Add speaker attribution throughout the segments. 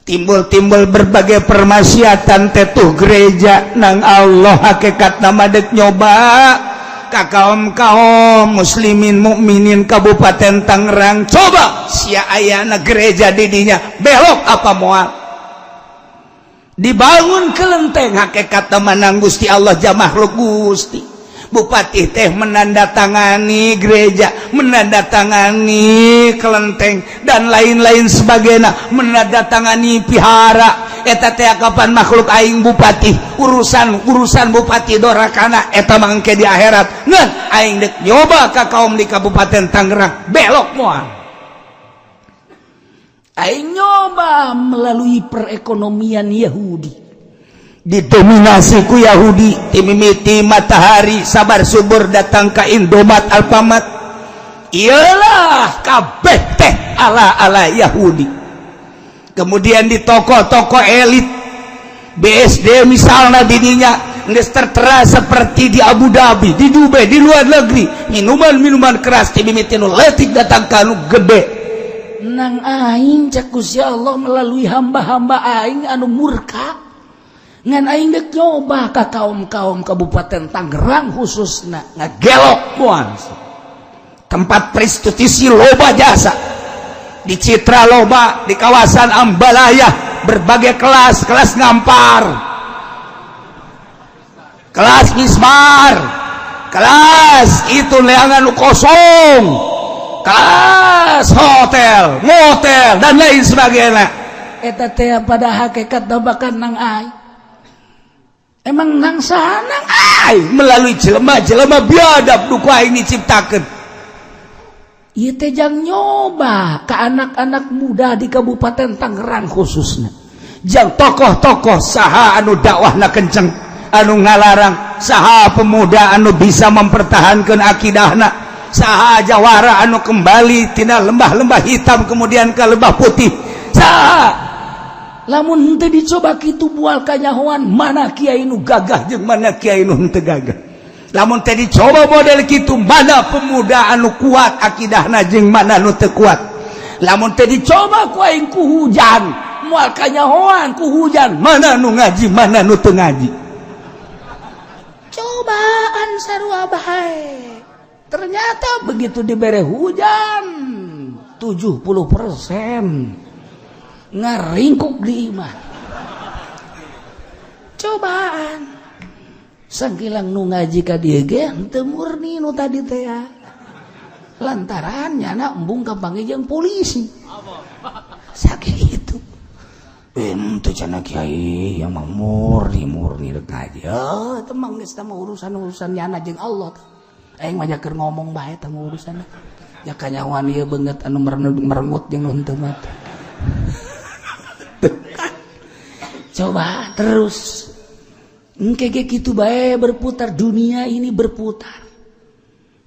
Speaker 1: Timbul-timbul berbagai permaksiatan tetuh gereja nang Allah hakikat nama dek nyoba ka kaum kaum muslimin mukminin Kabupaten Tangerang. Coba sia ayana gereja didinya belok apa moal? Dibangun kelenteng hakikat menang Gusti Allah jam makhluk Gusti. Bupati teh menandatangani gereja, menandatangani kelenteng, dan lain-lain sebagainya, menandatangani pihara eta teh. Kapan makhluk aing bupati, urusan urusan bupati dorakana eta mangke di akhirat. Ngan aing dek nyoba ka kaum di Kabupaten Tangerang, belok moal?
Speaker 2: Aing nyoba melalui perekonomian Yahudi.
Speaker 1: Didominasi ku Yahudi timimiti matahari sabar subur datang ke Indomaret, Alfamart, iyalah kabeh teh ala-ala Yahudi. Kemudian di toko-toko elit BSD misalnya, didinya geus tertera seperti di Abu Dhabi, di Dubai, di luar negeri, minuman-minuman keras timimiti nu leutik datang ka nu gede.
Speaker 2: Nang aing cek Gusti Allah melalui hamba-hamba aing anu murka, ngan aing dek nyoba ka kaum-kaum Kabupaten Tangerang khususna.
Speaker 1: Ngagelok moal? Tempat prostitusi loba, jasa di Citra loba, di kawasan Ambalaya berbagai kelas, kelas ngampar, kelas mismar, kelas itu leangan kosong, kelas hotel, motel, dan lain sebagainya.
Speaker 2: Eta teh pada hakikat bahkan nang aing emang nang saha? Nang
Speaker 1: aing melalui jelema-jelema biadab nu ku aing diciptakeun.
Speaker 2: Ieu teh jang nyoba ke anak-anak muda di Kabupaten Tangerang khususnya.
Speaker 1: Jang tokoh-tokoh saha anu dakwahna kenceng, anu ngalarang saha, pemuda anu bisa mempertahankan akidahna saha, jawara anu kembali tina lembah-lembah hitam kemudian ke lembah putih saha?
Speaker 2: Lamun henteu dicoba kitu moal kanyahoan mana kiai nu
Speaker 1: gagah jeung mana kiai nu henteu gagah. Lamun teh dicoba model kitu, mana pemuda anu kuat akidahna jeung mana nu teu kuat. Lamun teh dicoba ku aing ku hujan, moal kanyahoan ku hujan mana nu ngaji, mana nu teu ngaji.
Speaker 2: Cobaan sarua bae. Ternyata begitu dibere hujan, 70% ngaringkuk di imah. Cobaan sangkilang nu ngaji ka dieu ge henteu murni nu tadi teh ya. Lantaran nyana embung kapanggih jeung polisi sakitu.
Speaker 1: Ente cenah kiai yang mah murni murni rek ngaji.
Speaker 2: Oh, itu mah geus mah urusan-urusan nyana jeung Allah. Aing mah keur ngomong bae tah urusan. Ya kanyahoan ieu beungeut anu merengut jeung nu henteu mah. Coba terus. Engke ge kitu bae berputar, dunia ini berputar.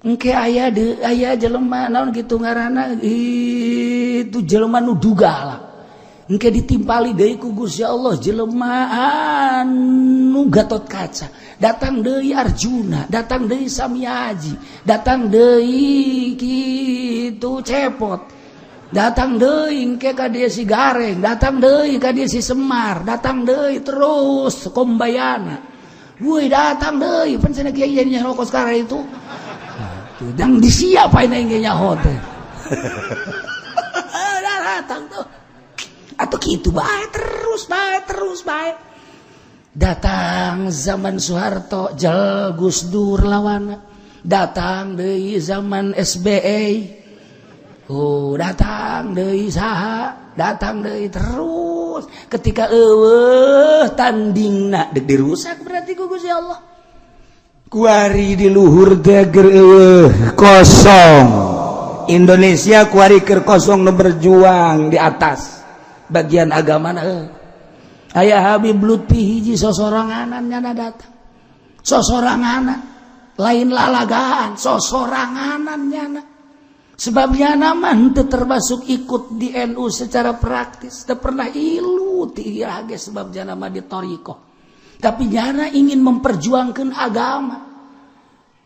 Speaker 2: Engke aya de aya jelema naon kitu ngaranna itu, jelema nu duga lah. Engke ditimpali deui ku Gusti Allah jelema anu Gatot Kaca. Datang deui Arjuna, datang deui Samiaji, datang deui kitu Cepot. Datang deui engke ka dieu si Gareng, datang deui ka dieu si Semar, datang deui terus Kombayana. Woi, datang deui pan cenah kiai jadi nyaho sekarang itu. Yang disiapain aing ge nyaho teh. Datang tuh. Atau gitu bae terus bae terus bae. Datang zaman Soeharto, jel Gus Dur lawan. Datang deui zaman SBY. Oh, datang deui saha, datang deui terus. Ketika eueuh tandingna dek dirusak berarti ku Gusti Allah.
Speaker 1: Kuari di luhur teh ger eueuh kosong. Indonesia kuari keur kosong, nu berjuang di atas
Speaker 2: bagian agama na aya Habib Lutfi hiji sosoranganan nyana datang. Sosoranganan, lain lalagaan, sosoranganan nyana. Sebabnya nama henteu termasuk ikut di NU secara praktis, teu pernah ilu ti ge sebab jana mah di thoriqoh. Tapi nyana ingin memperjuangkan agama.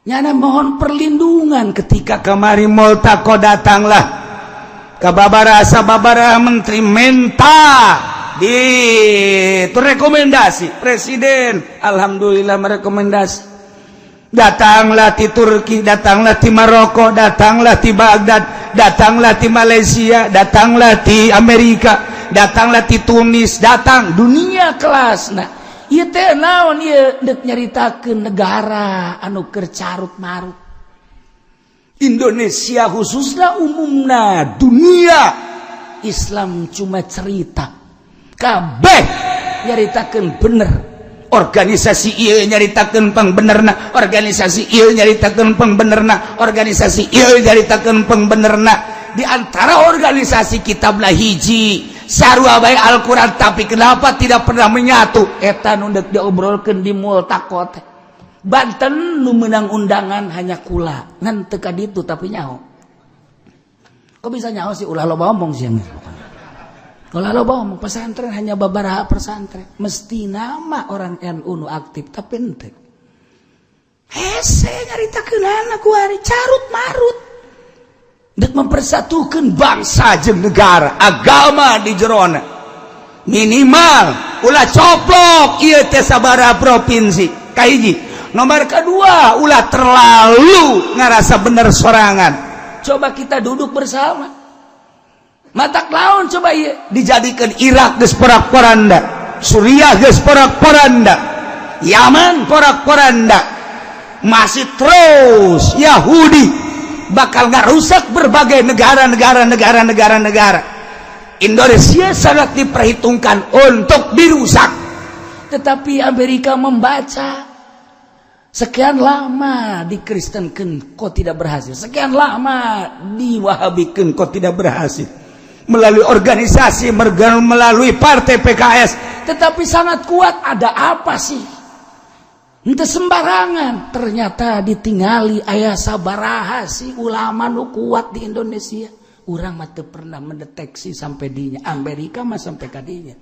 Speaker 2: Nyana mohon perlindungan.
Speaker 1: Ketika kemari Multaqo datanglah ke babara sababara menteri menta. Di itu rekomendasi presiden, alhamdulillah merekomendasi. Datanglah di Turki, datanglah di Maroko, datanglah di Baghdad, datanglah di Malaysia, datanglah di Amerika, datanglah di Tunis, datang dunia kelas. Nah, ieu teh naon ieu deuk nyaritakeun negara anu keur carut marut. Indonesia khususnya, umumna dunia Islam cuma cerita kabeh nyaritakeun bener. Organisasi ieu nyaritakeun pangbenerna, organisasi ieu nyaritakeun pangbenerna, organisasi ieu nyaritakeun pangbenerna. Di antara organisasi kitablah hiji, sarua bae Al-Qur'an, tapi kenapa tidak pernah menyatu? Eta nu deuk diobrolkeun di multaqo teh. Banten nu menang undangan hanya kula, ngan teu ka ditu, tapi nyaho. Kok bisa nyaho sih? Ulah loba omong sih. Ulah loba omong. Pesantren hanya beberapa pesantren. Mesti nama orang NU nu aktif, tapi ente. Hese nyaritakeun ku hari carut marut. Dek mempersatukan bangsa jeung negara, agama di jerona. Minimal ulah coplok ieu teh sabaraha provinsi. Kahiji. Nomor kedua, ulah terlalu ngerasa bener sorangan. Coba kita duduk bersama. Matak laun coba ieu dijadikan Irak geus porak-poranda, Suriah geus porak-poranda, Yaman porak-poranda. Masih terus Yahudi bakal ngarusak berbagai negara-negara, negara-negara, negara. Indonesia sangat diperhitungkan untuk dirusak. Tetapi Amerika membaca, sekian lama dikristenkan kok tidak berhasil, sekian lama diwahabikan kok tidak berhasil, melalui organisasi, melalui partai PKS, tetapi sangat kuat. Ada apa sih? Ente sembarangan. Ternyata ditingali aya sabaraha sih ulama nu kuat di Indonesia. Urang mah teu pernah mendeteksi sampai dinya. Amerika mah sampai kadinya.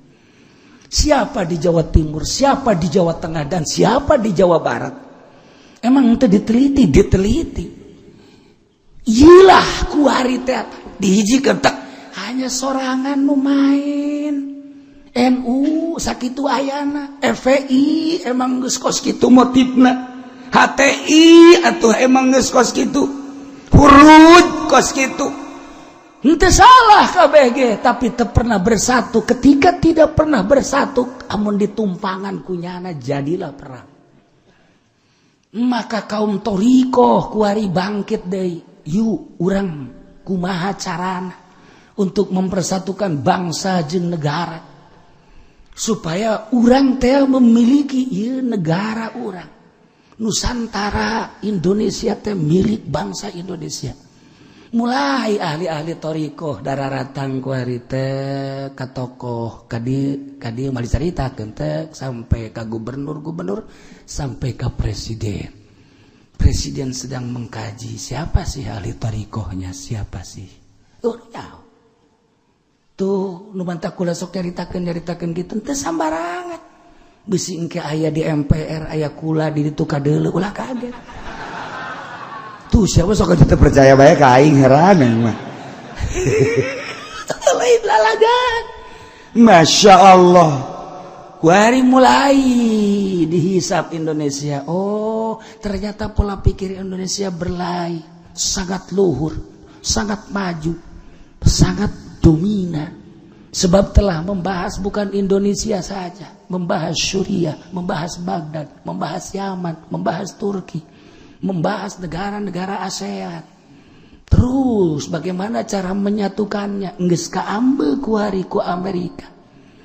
Speaker 1: Siapa di Jawa Timur, siapa di Jawa Tengah, dan siapa di Jawa Barat? Emang itu diteliti, diteliti. Iyalah kuari teh dihijikeun tek hanya sorangan nu main. NU sakitu ayana, FPI emang geus kos kitu motifna. HTI atuh emang geus kos kitu. Hurud kos kitu. Henteu salah KBG, tapi teu pernah bersatu. Ketika tidak pernah bersatu, amun ditumpangan kunyana jadilah perang. Maka kaum thoriqoh kuari bangkit deui. Yuk, urang kumaha carana untuk mempersatukan bangsa jeung negara supaya urang teh memiliki ieu negara urang Nusantara. Indonesia teh milik bangsa Indonesia. Mulai ahli-ahli thoriqoh daratang kuari teh ka tokoh kadi kadi mah dicaritakeun teh sampai ka gubernur-gubernur, sampai ke presiden. Presiden sedang mengkaji siapa sih ahli thoriqohnya, siapa sih. Oh ya, tuh nu mantak kula sok nyaritakeun nyaritakeun kitu teu sambarangan. Bisi engke aya di MPR aya kula di ditu kadeuleu, ulah kaget. Tuh siapa sok
Speaker 3: teu percaya bae ka aing, heran mah.
Speaker 1: Lain lalagan.
Speaker 3: Masya Allah.
Speaker 1: Kuari mulai dihisap Indonesia. Oh, ternyata pola pikir Indonesia berlai, sangat luhur, sangat maju, sangat dominan. Sebab telah membahas bukan Indonesia saja, membahas Suriah, membahas Baghdad, membahas Yaman, membahas Turki, membahas negara-negara ASEAN. Terus bagaimana cara menyatukannya? Geus kaambe kuari ku Amerika.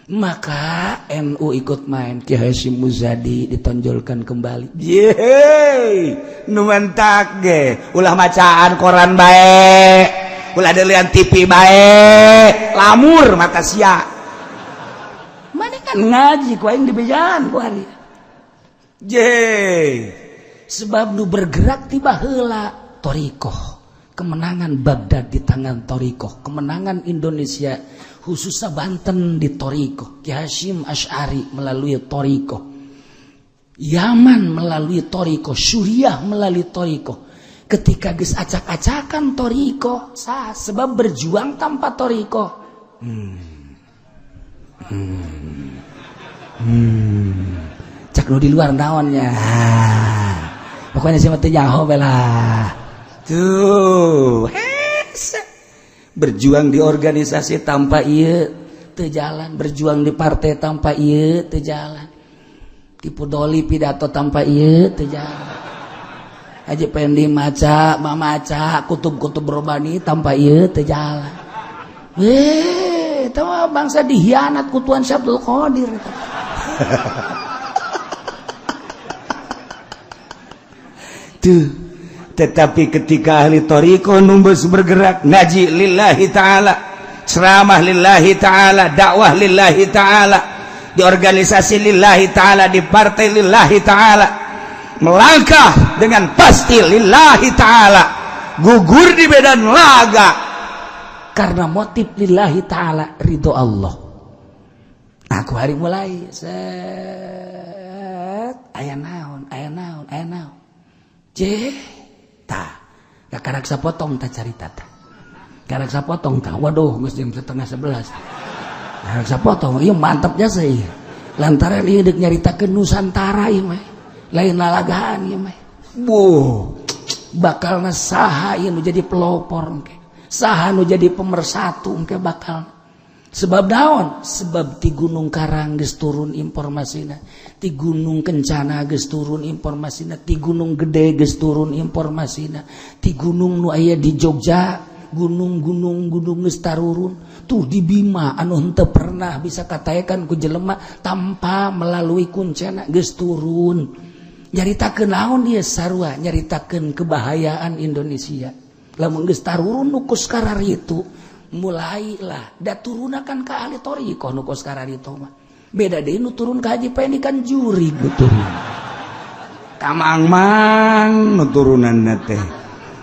Speaker 1: Maka NU ikut main. Ki Hasyim Muzadi ditonjolkan kembali.
Speaker 3: Yeay, nu mantak ge ulah macaan koran bae, ulah delian TV bae, lamur mata sia.
Speaker 1: Mana kan ngaji ku aing dibejaan ku hari.
Speaker 3: Ye.
Speaker 1: Sebab nu bergerak tiba heula thoriqoh. Kemenangan Baghdad di tangan thoriqoh, kemenangan Indonesia khususnya Banten di thoriqoh, Ki Hasyim Asy'ari melalui thoriqoh, Yaman melalui thoriqoh, Suriah melalui thoriqoh. Ketika geus acak-acakan thoriqoh, sah, sebab berjuang tanpa thoriqoh.
Speaker 2: Cak nu di luar naonnya. Pokoknya sih mah teu nyaho we lah.
Speaker 1: Tuh, hese. Berjuang di organisasi
Speaker 2: tanpa ieu teu jalan, berjuang di partai tanpa ieu teu jalan. Tipu doli pidato tanpa ieu teu jalan. Haji Pendi maca, mamaca, kutub-kutub robani tanpa ieu teu jalan. Weh, eta mah bangsa dihianat ku Tuan Syekh Abdul Qadir.
Speaker 1: Tuh, tetapi ketika ahli thariqah numbus bergerak ngaji lillahi ta'ala, ceramah lillahi ta'ala, dakwah lillahi ta'ala, di organisasi lillahi ta'ala, di partai lillahi ta'ala, melangkah dengan pasti lillahi ta'ala, gugur di medan laga
Speaker 2: karena motif lillahi ta'ala, ridho Allah. Aku hari mulai set aya naon, aya naon, aya naon. Ceh, tah, karak sapotong tah carita tah. Karak sapotong tah. Waduh, geus jam 10:30. Karak sapotong, ieu mantap jasa ieu. Lantaran ieu deuk nyaritakeun Nusantara ieu mah. Lain lalagaan ieu mah. Buh, bakalna saha ieu nu jadi pelopor engke. Saha nu jadi pemersatu engke bakal. Sebab daon, sebab ti Gunung Karang geus turun informasina, ti Gunung Kencana geus turun informasina, ti Gunung Gede geus turun informasina, ti gunung nu aya di Jogja, gunung-gunung gunung geus tarurun, tuh di Bima anu henteu pernah bisa kataekan ku jelema tanpa melalui kuncana geus turun. Nyaritakeun naon ieu sarua, nyaritakeun kebahayaan Indonesia. Lamun geus tarurun nu kos kararitu, mulailah da turunakan ka ahli thariqah nu kos kararitu mah. Beda deui nu turun ka Haji Pendi kan juri nu turun.
Speaker 1: Kamang-mang nu turunanna teh.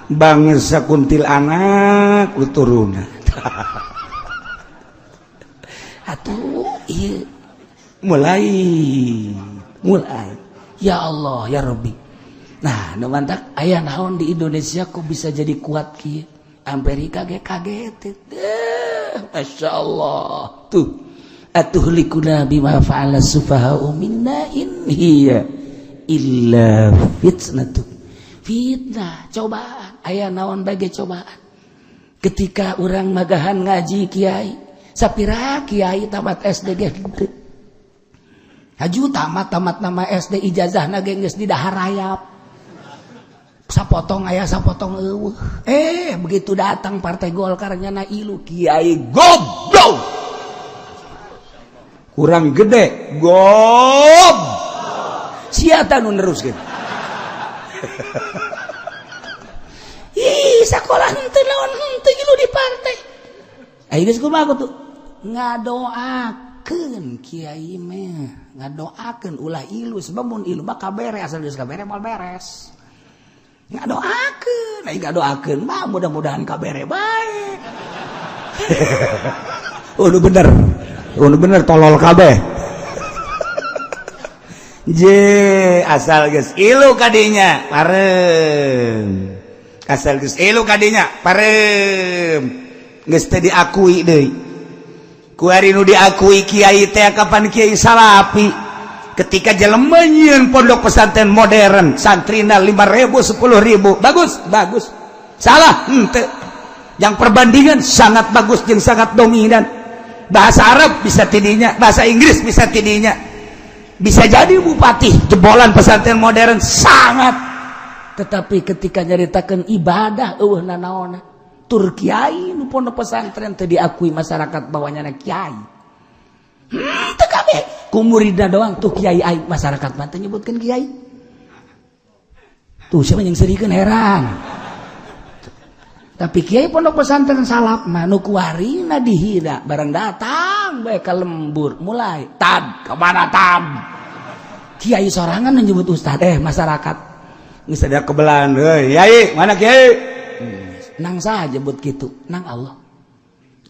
Speaker 1: Bangsa kuntilanak nu turunan.
Speaker 2: Atuh ieu
Speaker 1: mulai
Speaker 2: ya Allah ya Rabbi. Nah, nu mantak aya naon di Indonesia kok bisa jadi kuat kieu? Amerika ge kaget. Masya Allah. Tuh. Atuhlikuna bima fa'ala sufaha'u minna in hiya illa fitnatu. Fitnah, cobaan. Aya naon bage cobaan. Ketika urang magahan ngaji kiai, sapira kiai tamat SD ge henteu. Haju tamat nama SD ijazahna ge geus didahar rayap. Sapotong aya sapotong eueuh. Begitu datang partai Golkar nyana ilu kiai
Speaker 1: goblok. Kurang gede gob. Sia tah nu neruskeun.
Speaker 2: Ih, sakola henteu naon henteu ilu di partai. Ayo geus kumaha tuh? Ngadoakeun kiai mah, ngadoakeun ulah ilu sebab mun ilu mah kabere asal geus kabere moal beres. Ngadoakeun, ai ngadoakeun mah mudah-mudahan kabere bae.
Speaker 1: Oh, nu bener. Oh, nu bener tolol kabeh. Je, asal geus ilu kadinya parem. Asal geus ilu kadinya parem. Geus teu diakui deui. Ku ari nu diakui kiai teh kapan kiai salapi. Ketika jelema nyieun pondok pesantren modern, santrina 5.000 10.000, bagus, bagus. Salah, henteu. Yang perbandingan sangat bagus jeung sangat dominan. Bahasa Arab bisa tidinya, bahasa Inggris bisa tidinya. Bisa jadi bupati jebolan pesantren modern sangat.
Speaker 2: Tetapi ketika nyaritakeun ibadah eueuh nanaona. Tur kiai nu pondok pesantren teu diakui masyarakat bahwa nyana kiai. Teu kabeh. Ku muridna doang tuh kiai aing masyarakat mah teu nyebutkeun kiai. Tuh siapa yang serikeun heran. Tapi kiai pondok pesantren salaf mah nu kuarina dihina barang datang bae ka lembur mulai tad kemana tad. Kiai sorangan nyebut ustad masyarakat
Speaker 1: geus ada kebelan euy yai mana kiai
Speaker 2: nang saha jebut kitu nang Allah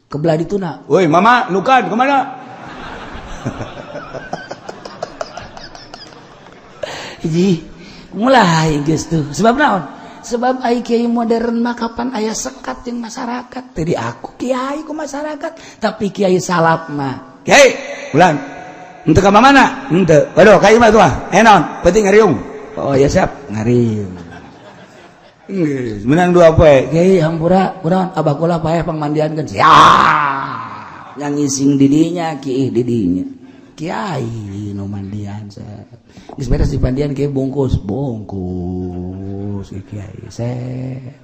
Speaker 2: kebelah dituna
Speaker 1: woi mama lukan kemana.
Speaker 2: Hiji mulai geus tuh sebab naon? Sebab ai kiai modern mah kapan aya sekat jeung masyarakat. Teu diaku kiai ku masyarakat, tapi kiai salaf mah
Speaker 1: kiai Ulang. Henteu ka mana? Henteu. Waduh, ka imah tuh ah. Naon? Penting ngariung. Oh ya siap, ngariung. Geus, menang dua poe.
Speaker 2: Kiai hampura, kunaon abah kula paeh pangmandiankeun. Siap. Yang ngising didinya, kiih didinya. Kiai nu mandian set. Geus beres dipandian kiai bungkus, bungkus kiai set.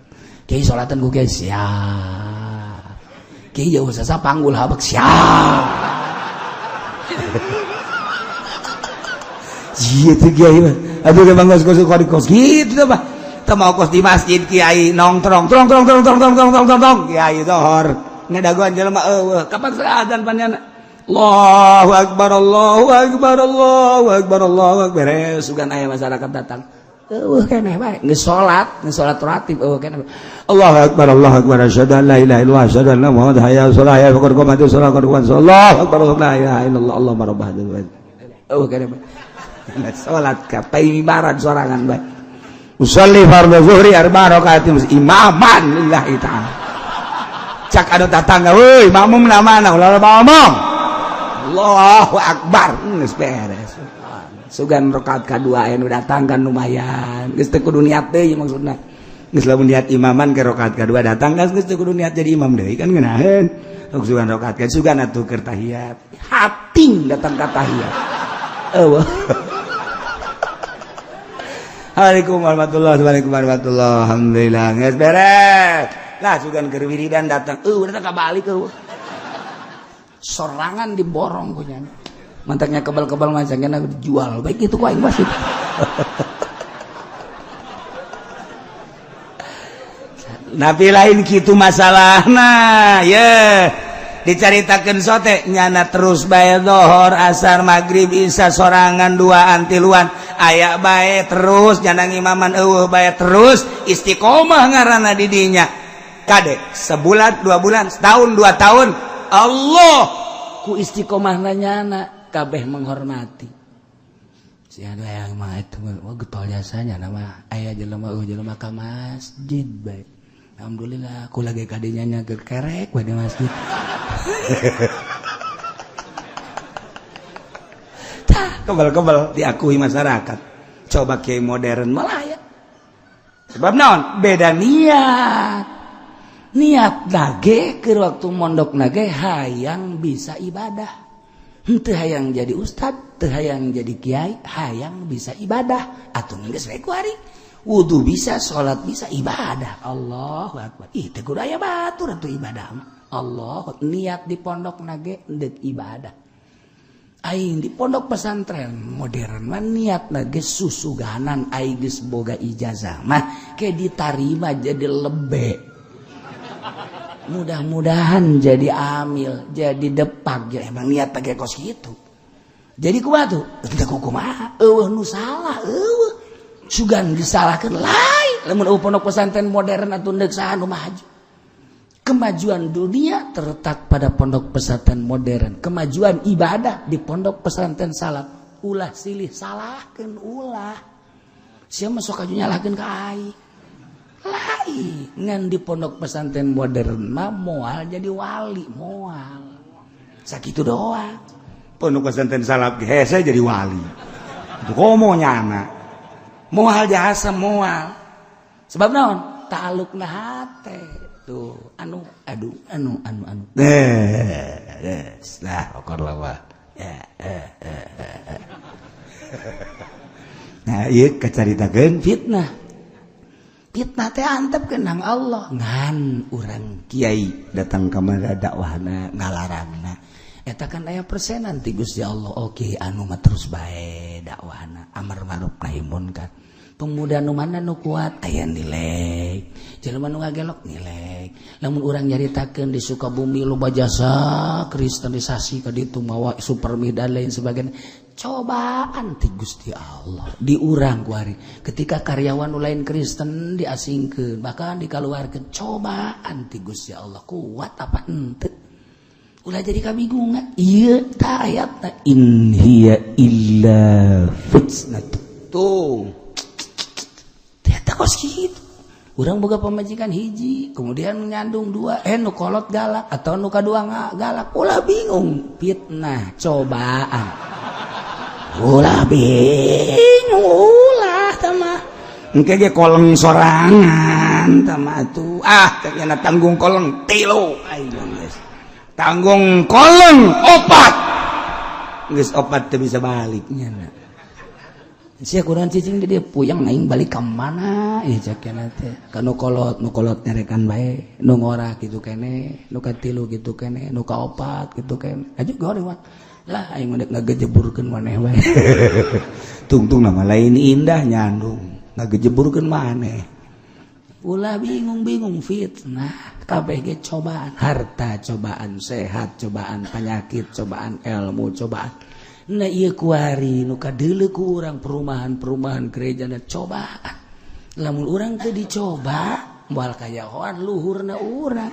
Speaker 2: Kiai salatan ku kiai siap. Kiai jauh sasa panggul habek siap.
Speaker 1: Gitu kiai mah. Aduh ke bangga kos kos gitu teh mah. Teu mau kos di masjid kiai nongtrong trong trong trong trong trong trong trong trong kiai zohor. Ngadagoan jelema eueuh. Kapan azan panjana? Allahu akbar Allahu akbar Allahu akbar Allahu akbar. Beres sugan aya masyarakat datang.
Speaker 2: Eueuh keneh bae geus salat ratib eueuh keneh.
Speaker 1: Allahu akbar Allahu akbar asyhadu an la ilaha illallah asyhadu anna muhammadan hayya 'alas shalah hayya qad qamatis shalah qad qamatis Allahu akbar la ilaha illallah Allahumma rabb hadzal bait.
Speaker 2: Eueuh keneh bae. Salat ka paimibaran sorangan bae.
Speaker 1: Usolli fardhu zuhri arba rakaatin imaman lillahi ta'ala. Cak anu tatangga euy makmum na mana ulah ngomong. Allahu akbar geus beres.
Speaker 2: Sugan rakaat kadua anu datang kan lumayan. Geus teu kudu niat deui maksudna.
Speaker 1: Geus lamun niat imaman ke rakaat kadua datang geus teu kudu niat jadi imam deui kan ngeunaheun. Sugan rakaat kan sugan atuh keur tahiyat.
Speaker 2: Hating datang ka tahiyat. Eueuh.
Speaker 1: Assalamualaikum warahmatullahi wabarakatuh. Alhamdulillah geus beres. Lah sugan keur wiridan datang.
Speaker 2: Eueuh datang ka balik eueuh. Sorangan diborong ku nya. Mantaknya kebal-kebal macamnya dijual. Baik itu ku aing wasit.
Speaker 1: Nabi lain kitu masalahna. Ye, dicaritakeun sote nyana terus bae zohor, asar, maghrib, isya sorangan duaan tiluan. Aya bae terus nyana ngimaman eueuh bae terus istiqomah ngaranna di dinya. Kade sebulan, 2 bulan, setahun, 2 tahun. Allah
Speaker 2: ku istiqomahna nyana kabeh menghormati. Si anu yang mah itu wah getol jasanya nama aya jelema eueuh jelema ka masjid bae. Alhamdulillah aku lagi kadenya nya kerek bae di masjid.
Speaker 1: Tah kebal-kebal diakui masyarakat. Coba kiai modern malah ya. Sebab naon? Beda niat.
Speaker 2: Niat nage keur waktu mondok nage hayang bisa ibadah. Henteu hayang jadi ustad, teu hayang jadi kiai, hayang bisa ibadah. Atuh geus we ku ari. Wudu bisa, salat bisa, ibadah. Allahu akbar. Ih teu kudu aya batur atuh ibadah mah. Allah niat di pondok nage deuk ibadah. Aing di pondok pesantren modern mah niat nage susuganan aing geus boga ijazah mah ke ditarima jadi lebe. Mudah-mudahan jadi amil, jadi depak, ya emang niat pakai kos gitu. Jadi kumaha tuh? Teu kumaha? Eueuh nu salah, eueuh. Sugan disalahkeun lain. Lamun eueuh pondok pesantren modern atuh deuk saha nu maju. Kemajuan dunia terletak pada pondok pesantren modern. Kemajuan ibadah di pondok pesantren salaf. Ulah silih salahkeun ulah. Sia mah sok aju nyalahkeun ka aing. Lain ngan di pondok pesantren modern mah moal jadi wali moal sakitu doang.
Speaker 1: Pondok pesantren salaf hese jadi wali. Itu komo nyana.
Speaker 2: Moal jasa moal. Sebab naon? Ta'alukna hate. Tuh anu aduh anu anu anu.
Speaker 1: Lah okor lawa. Nah, ieu kacaritakeun
Speaker 2: fitnah. Fitnah teh antep kenang Allah ngan urang
Speaker 1: kiai datang ka mana dakwahna ngalarangna
Speaker 2: eta kan aya persenan ti Gusti Allah. Oke anu mah terus bae dakwahna amar ma'ruf nahi munkar. Pemuda nu mana nu kuat aya nilai, jelema nu ngagelok nilai. Lamun urang nyaritakeun di Sukabumi loba jasa kristenisasi ka ditu mawa supermi dan lain sebagainya. Cobaan ti Gusti Allah di urang kuari ketika karyawan nu lain Kristen diasingkeun bahkan dikaluarkeun cobaan ti Gusti Allah kuat apa henteu ulah jadi kabingungan ieu ta ayatna
Speaker 1: in hiya illa fitnah tuh
Speaker 2: ternyata kos kitu Urang boga pamajikan hiji, kemudian nyandung dua, nu kolot galak atau nu kadua galak, ulah bingung, fitnah cobaan. Ulah bingung, ulah tama.
Speaker 1: Engke ge koleng sorangan tama atuh. Ah, cenah tanggung koleng tilu aing geus. Tanggung koleng opat. Geus opat teu bisa balik nya.
Speaker 2: Sia kurang cicing di dia puyeng aing balik ka mana ieu cek cenah teh. Ka nu kolot, nu kolot nyarekan bae, nu ngora kitu keneh, nu katilu kitu keneh, nu kaopat kitu keneh. Aju goreng lah aing mah ngagejeburkeun maneh bae.
Speaker 1: Tungtung nama lain indah nyandung ngagejeburkeun maneh.
Speaker 2: Ulah bingung-bingung fitnah, kabeh ge cobaan, harta cobaan, sehat cobaan, penyakit cobaan, ilmu cobaan. Nah ieu kuari nu kadeuleu ku urang perumahan-perumahan gereja na cobaan. Lamun urang teu dicoba moal kayahoan luhurna urang.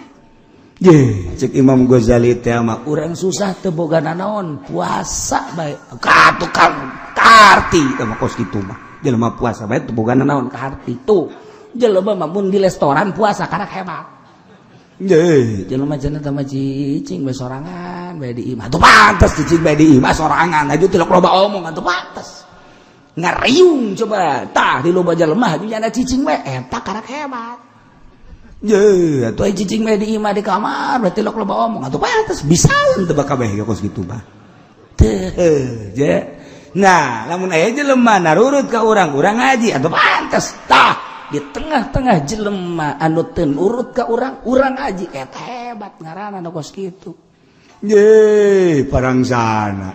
Speaker 1: Ye, cek Imam Ghazali teh mah
Speaker 2: urang susah teu boga nanaon, puasa bae.
Speaker 1: Ka tukang karti teh mah kos kitu mah. Jelema puasa bae teu boga nanaon
Speaker 2: karti tuh. Jelema mah mun di restoran puasa karak hebat.
Speaker 1: Ye,
Speaker 2: jelema cenah teh mah cicing bae sorangan bae di imah.
Speaker 1: Atuh pantes cicing bae di imah sorangan, aju teu loba omong atuh pantes.
Speaker 2: Ngariung coba tah di loba jelema aju nyana cicing bae eta karak hebat.
Speaker 1: Ye,
Speaker 2: atuh cicing bae di imah di kamar berarti loba omong atuh pantes
Speaker 1: bisa teu kabeh kos kitu mah.
Speaker 2: Teu
Speaker 1: je. Nah, lamun aya jelema narurut ka urang, urang ngaji atuh pantes tah.
Speaker 2: Di tengah-tengah jelema anu teu nurut ka urang, urang ngaji eta hebat ngaranna nu kos kitu.
Speaker 1: Ye, parangsana.